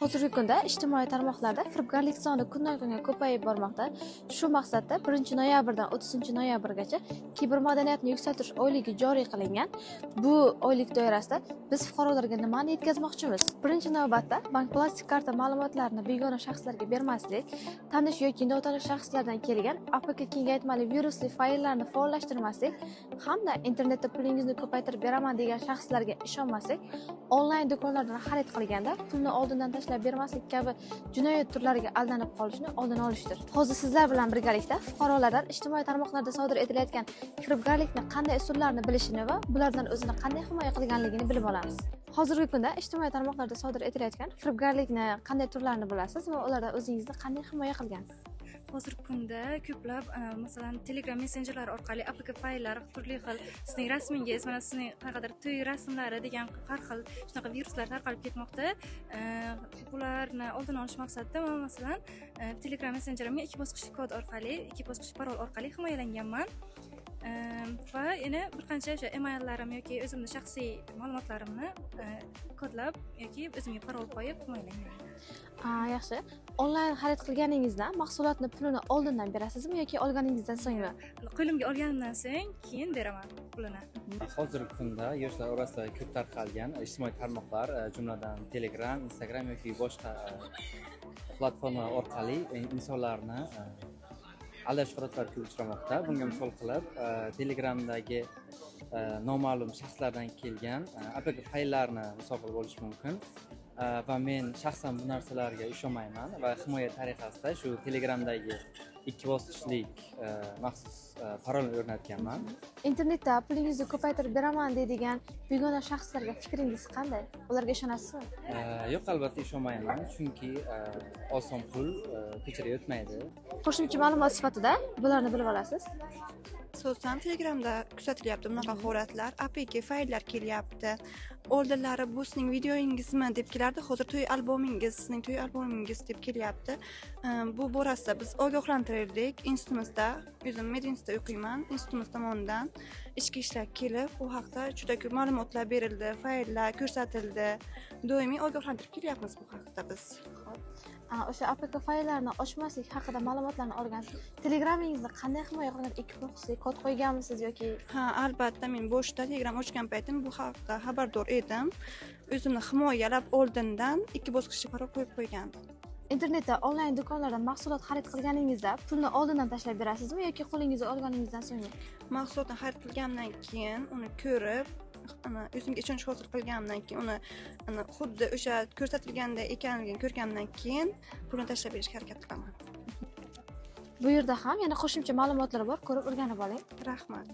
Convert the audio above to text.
Hozirgi kunda ijtimoiy tarmoqlarda firibgarlik soni kundan kunga ko'payib bormoqda. Shu maqsadda 1-noyabrdan 30-noyabrgacha kibermadaniyatni yuksaltirish oyligi joriy qilingan. Bu oylik doirasida biz fuqarolarga nimani yetkazmoqchimiz? Birinchi navbatda bank plastik karta ma'lumotlarini begona shaxslarga bermaslik, tanish yoki notanish shaxslardan kelgan APK kengaytmali virusli fayllarni faollashtirmaslik hamda internetda pulingizni ko'paytirib beraman degan shaxslarga ishonmaslik, onlayn do'konlardan xarid qilganda pulni oldindan tashlab bermaslik kabi jinoyat turlariga aldanib qolishni oldini olishdir. Hozir sizlar bilan birgalikda fuqarolardan ijtimoiy tarmoqlarda sodir etilayotgan firibgarlikni qanday usullarini bilishini va bulardan o'zini qanday himoya qilganligini bilib olamiz. Hozirgi kunda ijtimoiy tarmoqlarda sodir etilayotgan firibgarlikni qanday turlarini bilasiz va ulardan o'zingizni qanday himoya qilgansiz? Hozirgi kunda ko'plab, masalan, Telegram messenjerlari orqali APK fayllar, turli xil sizning rasmingiz, mana sizning qanaqadir to'y rasmlari degan har xil shunaqa viruslar tarqalib ketmoqda. Bularni oldini olish maqsadida man, masalan, Telegram messenjerimga ikki bosqichli kod orqali, ikki bosqichli parol orqali himoyalanganman. Va yana bir qancha o'sha emaillarim yoki o'zimni shaxsiy ma'lumotlarimni kodlab yoki o'zimga parol qo'yib himoyalanganman. Yaxshi. Onlayn xarid qilganingizda mahsulotni pulini oldindan berasizmi yoki olganingizdan so'ngmi? Qo'limga olganimdan so'ng keyin beraman pulini. Hozirgi kunda yoshlar orasida ko'p tarqalgan ijtimoiy tarmoqlar, jumladan Telegram, Instagram yoki boshqa platformalar orqali insonlarni aldash holatlari ko'p uchramoqda. Bunga misol qilib, Telegramdagi noma'lum shaxslardan kelgan APK fayllarni misol qilib olish mumkin. Va men shaxsan bu narsalarga ishonmayman va himoya tariqasida shu Telegramdagi ikki bosqichlik maxsus parolni o'rnatganman. Internetda pulingizni ko'paytirib beraman deydigan begona shaxslarga fikringiz qanday? Ularga ishonasizmi? Yo'q, albatta ishonmayman, chunki oson pul ko'chaga o'tmaydi. Qo'shimcha ma'lumot sifatida bularni bilib olasiz. Asosan Telegramda kuzatilyapti bunaqa holatlar. APK fayllar kelyapti. Oldinlari bu sizning videoyingizmi deb kelardi, hozir to'y albomingiz, sizning to'y albomingiz deb kelyapti. Bu borasida biz ogohlantirildik institutimizda. O'zim medinstitutda o'qiyman. Institutimiz tomonidan ichki ishlar kelib, u haqda juda ko'p ma'lumotlar berildi, fayllar ko'rsatildi. Doimiy ogohlantirib kelyapmiz bu haqda biz. O'sha APK fayllarni ochmaslik haqida ma'lumotlarni olgansiz. Telegramingizni qanday himoya qilgan? Ikki bosqichli kod qo'yganmisiz yoki? Ha, albatta, men boshida Telegram ochgan paytim bu haqda xabardor edim. O'zimni himoyalab oldindan ikki bosqichli parol qo'yib qo'ygandim. Internetda onlayn do'konlardan mahsulot xarid qilganingizda pulni oldindan tashlab berasizmi yoki qo'lingizga olganingizdan so'ngmi? Mahsulotni xarid qilganimdan keyin uni ko'rib, ana o'zimga ishonch hosil qilganimdan keyin, uni ana xuddi o'sha ko'rsatilganday ekanligini ko'rganimdan keyin pulni tashlab berishga harakat qilaman. Bu yerda ham yana qo'shimcha ma'lumotlar bor, ko'rib o'rganib oling. Rahmat.